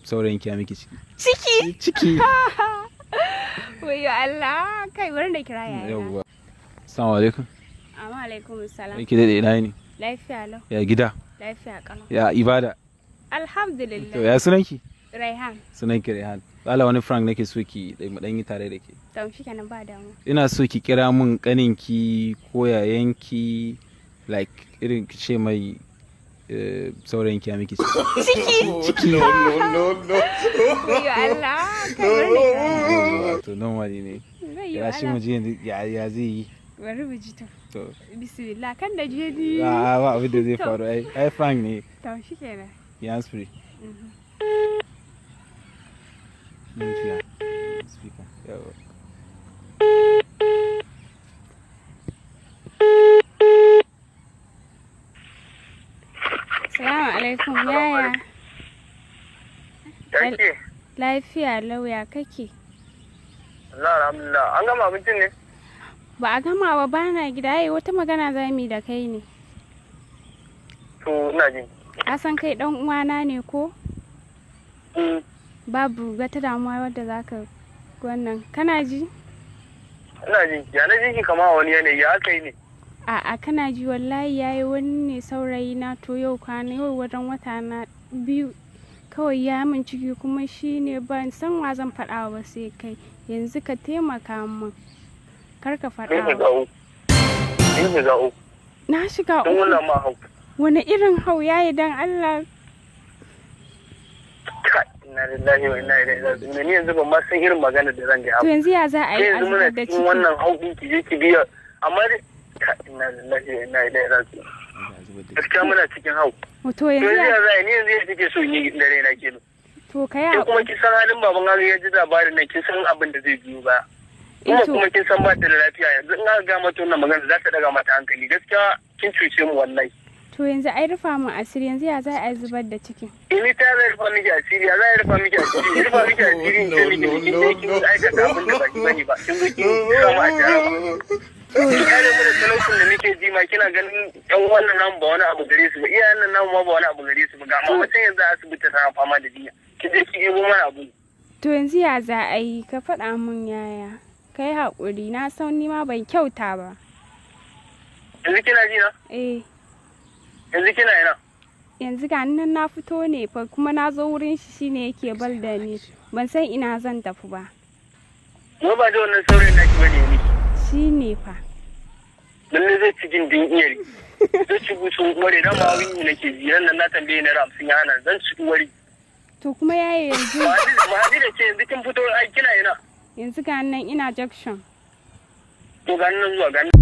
saurayin ki ya miki ciki. Ciki? Ciki. Wayo Allah, kai, bari na kira yaya. Yawwa. Assalamu alaikum. Amma alaikum salam. Ki daɗe, ina ne? Lafiya lau. Ya gida? Lafiya kalau. Ya ibada? Alhamdulillah. To, ya sunanki? Raihan. Sunanki Rehan. Allah, wani prank nake so ki mu dan yi tare da ke. To, shikenan, ba damu. Ina so ki kira mun kaninki ko yayanki, like irin ki ce mai saurayin ki ya miki ciki. Ciki? Ciki. No, no, no. Wayo Allah, kai, bari na kira yaya. To, normally ne. Wayo Ya shi mu Allah. ji yanzu ya zai yi. Bari mu ji to. To. Bismillah, kan da je ni. A, ba abin da zai To. faru, ai prank ne. To, shikenan. Hands free. Mute speaker. Yawwa. Salamu alaikum, yaya. Yake? Lafiya lau, ya kake? Allah, alhamdulillah. An gama abincin ne? Ba a gama ba, bana gida. Ai wata magana za mu yi da kai ne. To, ina jin. Ka san kai dan uwana ne ko? Babu wata damuwa wadda zaka wannan. Kana ji? Ina jin. Ya na ji ki kama a wani yanayi, ya aka yi ne? A'a, kana ji, wallahi yayi wani ne saurayi na, to yau kwana yau wajen wata na 2 kawai ya min ciki, kuma shi ne ban san wa zan faɗa ba sai kai. Yanzu ka taimaka min. Kar ka Kin faɗa shiga wa. uku. Kin shiga uku. Na shiga Kin uku. wannan ma hau. Wani irin hau, yayi, dan Allah? Kai, inna lillahi wa inna ilaihi raji'un. Ni yanzu ban ma san irin magana da zan gaya. To, yanzu ya za a Ke yi a yanzu muna zubar da cikin ciki? wannan hau din, ki je ki biya. Amma dai kai, inna lillahi wa inna ilaihi raji'un. Gaskiya muna cikin hau. To, To, yanzu yanzu ya ya za a yi? Ni yanzu ya kike so in yi da raina kenan? To, ka yi Ke kuma haƙuri. kin san halin baban Haru, ya ji labarin nan, kin san abin da zai biyo baya. Eh, Kuma to kuma kin san ba ta da lafiya, yanzu in aka ga mata wannan magana za ta daga mata hankali. Gaskiya kin cuce mu wallahi. To, yanzu ai rufa min asiri, yanzu ya za a yi zubar da cikin? Ini ta zai rufa miki asiri, ya zai rufa miki asiri, rufa miki asiri in ce miki kin je kin aikata abin da ba ki bane ba, kin zo kin samu a jaraba. Ki kare mu da talaucin da muke ji ma, kina ganin yan wannan namu ba wani abu gare su ba, iyayen nan namu ma ba wani abu gare su ba, ga mama can yanzu a asibiti tana fama da jinya. Kin je ki ebo mana abu. To, yanzu ya za a yi? Ka faɗa min, yaya. Ka yi haƙuri, na san ni ma ban kyauta ba. Yanzu kina ji na? Eh. Yanzu kina ina? Yanzu ga nan na fito ne fa, kuma na zo wurin shi, shine yake bal da ni. Ban san ina zan tafi ba. Wai ba da wannan saurayin naki bane ne? Shi ne fa. Lalle zai ci gindin iyari, zai ci gutsun uware dan ma wani nake ji nan na tambaye naira 50 ya hana, zan ci uwari. To, kuma yaya yanzu Mahadi da ke yanzu kin fito, ai kina ina? Yanzu ga nan ina junction. To, ga nan zuwa ga nan.